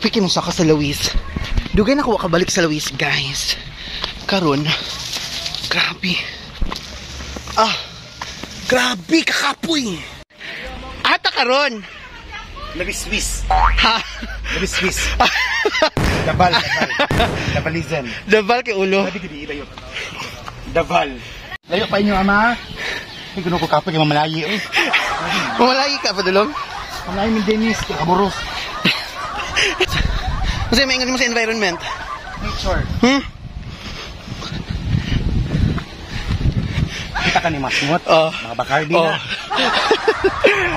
Kapoy kay mosaka sa Lawis. Dugay na ko kabalik sa Lawis, guys. Karon, grabe. Ah, grabe kakapoy. Ata karon. Labis-wis. Ha? Labis-wis. Dabal, dabal. Dabalizen. Dabal kay ulo. Sabi ko di layo. Dabal. Layo pa inyo, ama. Ay, kuno ko kapoy kay mamalayi. Uy. Mamalayi ka padulong. Mamalayi min Dennis, kay kaburos. Kasi may ingat mo sa environment. Nature. Hmm? Kita ka ni Masmut. Oh. Mga Bacardi Oh. na.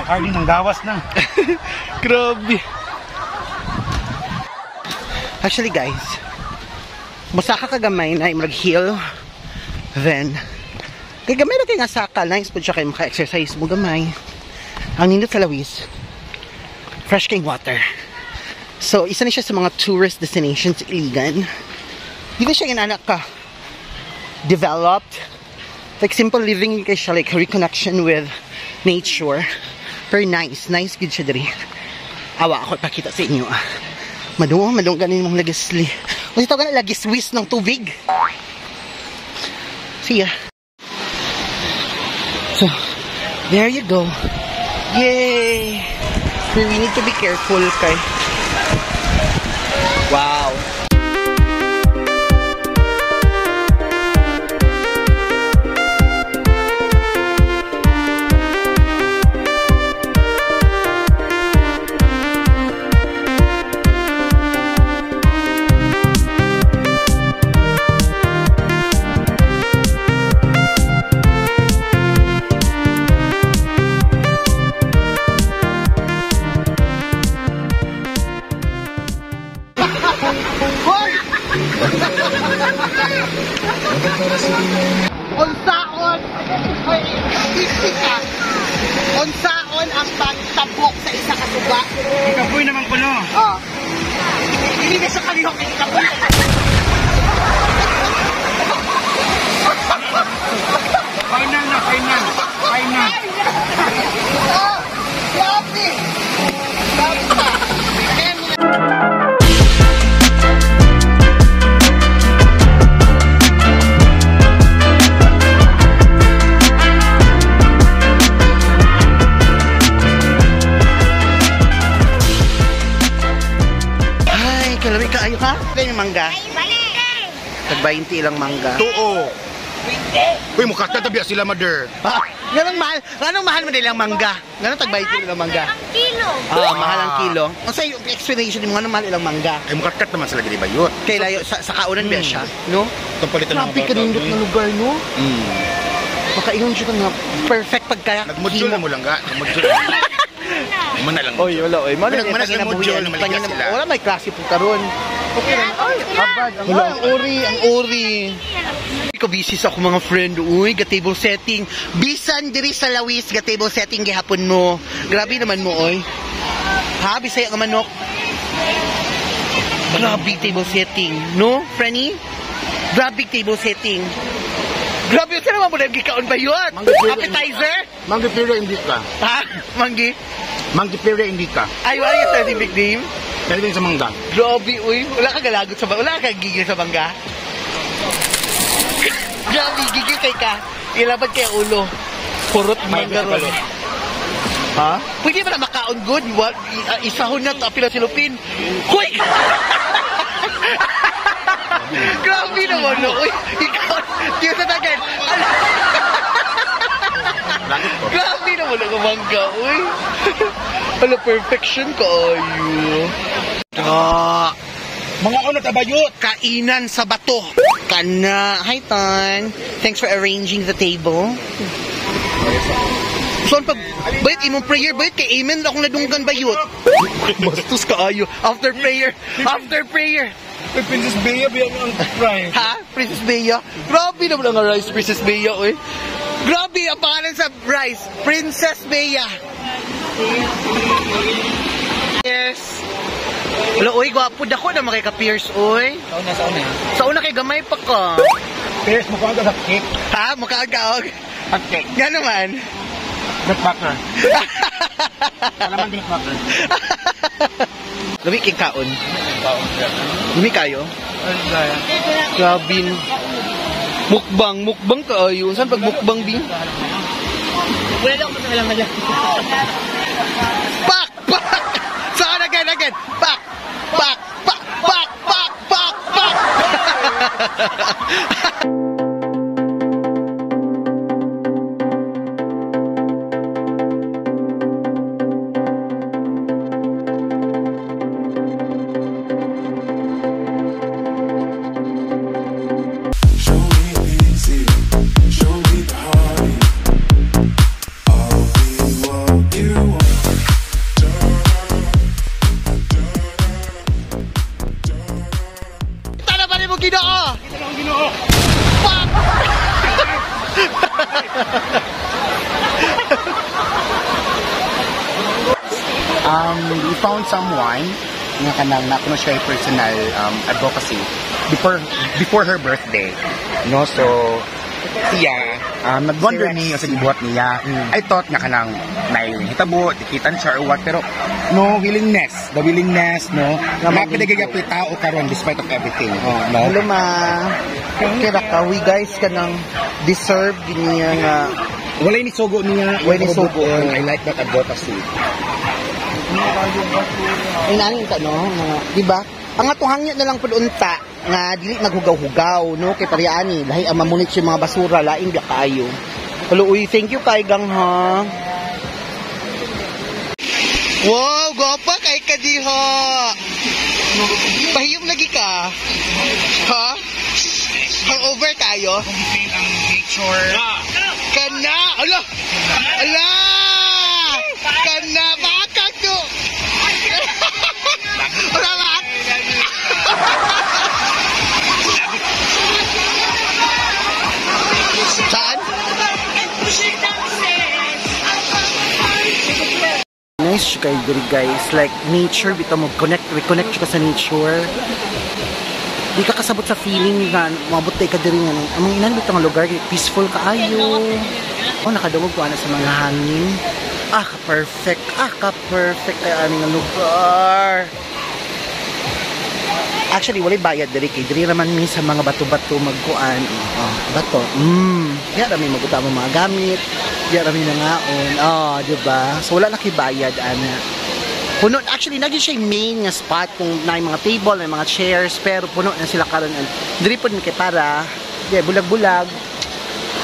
Bacardi ng gawas na. Grabe. Actually, guys, musaka ka gamay na imrag heel, then, kay gamay na kay nga saka, nice po siya kay maka-exercise mo gamay. Ang nindot sa Lawis, fresh kay water. So, isa na siya sa mga tourist destinations sa Iligan. Di ba siya inanak ka developed? Like, simple living kay siya, like, reconnection with nature. Very nice. Nice good siya diri. Awa ako ipakita sa inyo. Ah. Madung, madung ganin mong lagisli. Kasi tawag na lagiswis ng tubig. See ya. So, there you go. Yay! We need to be careful kay. Wow. Unsaon, ay, ka. Unsaon ang pagtabok sa isa ka suba? Ikapoy naman ko, no? Oh. Hindi na siya kalihok, ikapoy. Final na, final. Final. Oh, grabe. Grabe ka. Ay, kalami ka. Ayo ka? Kaya yung mangga? Tag 20 ilang mangga. Tuo. Uy, mukha tatabiya sila, mother. Ah, ganun mahal. Ganun mahal mo nilang mangga. Ganun tag 20 ilang mangga. Ang kilo. Ah, mahal ang kilo. Ang sa'yo, explanation mo, ganun mahal ilang mangga. Ay, mukha kat naman sila, di ba yun? Kay layo, sa kaunan ba siya? No? Itong palitan ng Grabe mga ka nindot na lugar, no? Mm. Makaingon siya nga perfect pagka Nagmodule na mo lang ga. Nagmodule. Mana lang. Oy, wala oy. Mano Nagmanas ng module, namaligya sila. Wala may klase po karon. Okay lang. Ay, abad. Wala, ang ori, ang ori. Ko busy sa akong mga friend. Uy, ga table setting. Bisan diri sa Lawis, ga table setting gihapon mo. Grabe naman mo, oy. Ha, Bisaya nga manok. Grabe table setting, no, Franny? Grabe table setting. Grabe sa naman mo na gikaon ba yun? Appetizer? Manggi Pira hindi ka. Ha? Manggi? Manggi Pira hindi ka. Ay, wala yung scientific name? Dahil din sa mangga. Grabe, uy. Wala ka galagot sa bangga. Wala ka gigil sa bangga. Grabe, gigil kay ka. Ilabad kay ulo. Purot mangga ron. Ha? Pwede ba na makaon good? Isahon na to, apila silupin. Huy! Grabe naman, no? Uy, ikaw, Diyos na tagal. Grabe naman ang mangga, uy. Ala, perfection ka, ayo. Ah, Mga ano tabayot. Kainan sa bato. Kana. Hi, Tan. Thanks for arranging the table. So, pag, bayot, imong prayer, bayot, kay amen akong nadunggan, bayot. Bastos ka, ayo. After prayer. After prayer. Kay Princess Bea, biya mo ang fry. Ha? Princess Bea? Grabe naman ang rice, Princess Bea, oy. Grabe ang pangalan sa rice, Princess Bea. Yes. Wala, oy, gwapo dako na makay ka-Pierce, oy. Sa una, sa una. Sa una kay gamay pa ka. Pierce, mukha ka sa cake. Ha? Mukha ka, og. Hot cake. Nga naman. Nut butter. Kalaman nut butter. Lami kay kaon. Lami kayo? Grabe no. Mukbang, mukbang kaayo. Saan pag mukbang din? Wala lang ko sa alam. Pak! Pak! Saan again, again? Pak! Pak! Pak! Pak! Pak! Pak! Pak! Show me easy, show me the heart. I'll be what you want. Tala pa rin mo Ginoo! Pak! We found someone nga kanang na kuno siya personal advocacy before her birthday. No, so siya nag-wonder ni sa gibuhat niya. I thought nga kanang may hitabo, dikitan siya or what, pero no willingness, the willingness, no. Mapinagigapit tao karon despite of everything. No. Hello ma. Okay ra ka we guys kanang deserve niya nga Walay ni sugo niya. Walay ni sugo. I like that advocacy. Inanin ka no, mga, di ba? Ang atong hangyo na lang pud unta nga dili naghugaw-hugaw no kay pareani lahi ang mamunit siya mga basura lain biya kaayo. Hello, uy, thank you kay gang ha. Wow, gwapa kay ka diha. Pahiyom lagi ka. Ha? Hangover kayo? Ang nature. Kana! Ala! Ala! Kana! Bakak ko! Wala ba? Saan? Nice kay diri guys. Like nature bitaw mo connect, reconnect ka sa nature. Di ka kasabot sa feeling nga maabot ka diri nga ang mga inan bitaw nga lugar peaceful kaayo. Oh, nakadungog ko ana sa mga hangin. Ah, ka-perfect. Ah, ka-perfect kay ani nga lugar. Actually, walay bayad diri kay diri raman mi sa mga bato-bato magkuan. Oh, bato. Diya ra mi maguta mo mga gamit. Diya ra mi nangaon. Oh, di ba? So wala na kay bayad ana. Puno actually naging siya yung main nga spot kung na mga table, may mga chairs, pero puno na sila karon. Diri pod mi kay para di bulag-bulag.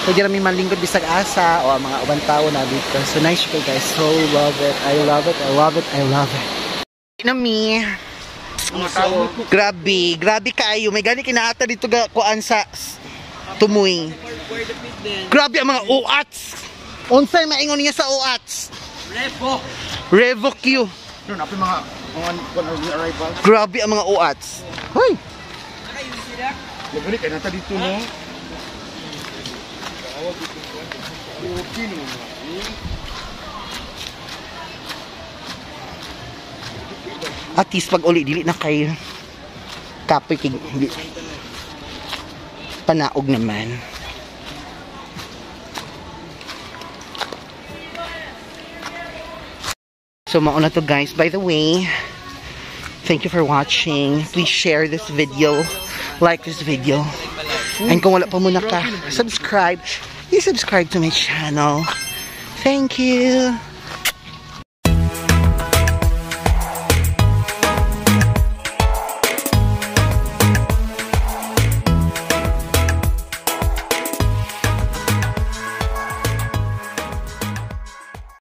Pwede ra mi malingkod bisag asa o ang mga ubang tao na dito. So nice kay guys. So love it. I love it. I love it. I love it. Nami. Grabe, grabe kaayo. May gani kinahata dito ga kuan sa Tumuy. Grabe ang mga uats. Unsay maingon niya sa uats? Revo. Revo Q. No, napay mga mga arrival. Grabe ang mga uats. Hoy, Lagari kay nata dito no. Okay no. At least pag uli dili na kay kapoy kay di, panaog naman. So mao na to guys. By the way, thank you for watching. Please share this video, like this video. And kung wala pa mo naka-subscribe, you subscribe to my channel. Thank you.